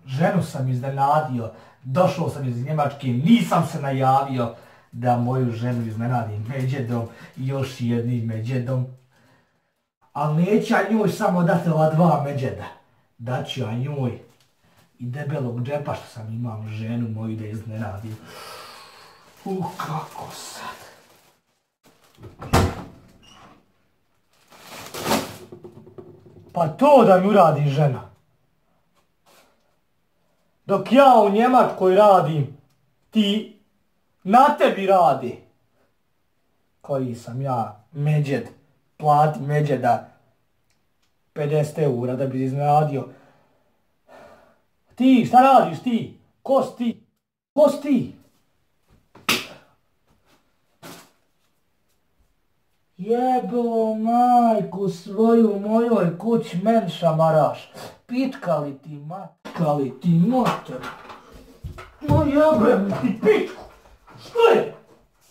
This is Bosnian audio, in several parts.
Ženu sam iznenadio, došao sam iz Njemačke, nisam se najavio da moju ženu iznenadim međedom i još jednim međedom. Ali neću ja njoj samo dati ova 2 međeda. Daću ja njoj i debelog džepa što sam imao ženu moju da iznenadim. Kako sad? Pa to da mi uradi žena. Dok ja u Njemačkoj radim, ti na tebi radi. Koji sam ja međed, plati međeda 50 eura da bi iznenadio. Ti, šta radiš ti? Ko si ti? Ko si ti? Jebo majku svoju mojoj kući men šamaraš. Pičkali ti mater. No jebem ti pičku. Što je?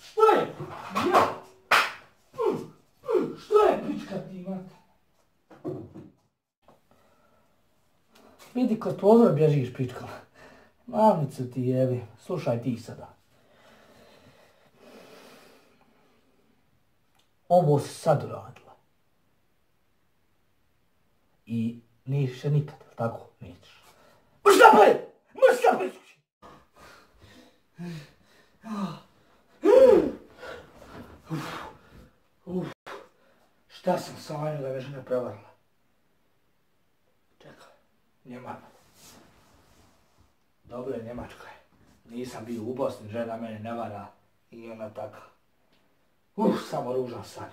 Što je? Ja. Što je pička ti mater? Vidi kod pozor bježiš pička. Mamicu ti jebi. Slušaj ti sada. Ovo si sad uradila. I nećeš nikad, tako? Nećeš. Mrš napred! Mrš napred! Šta sam sanjao da me žena prevarila? Čekaj, Njemačka. Dobro je, Njemačka je. Nisam bio u Bosni, žena mene ne vara i ona taka. Samo ružan san.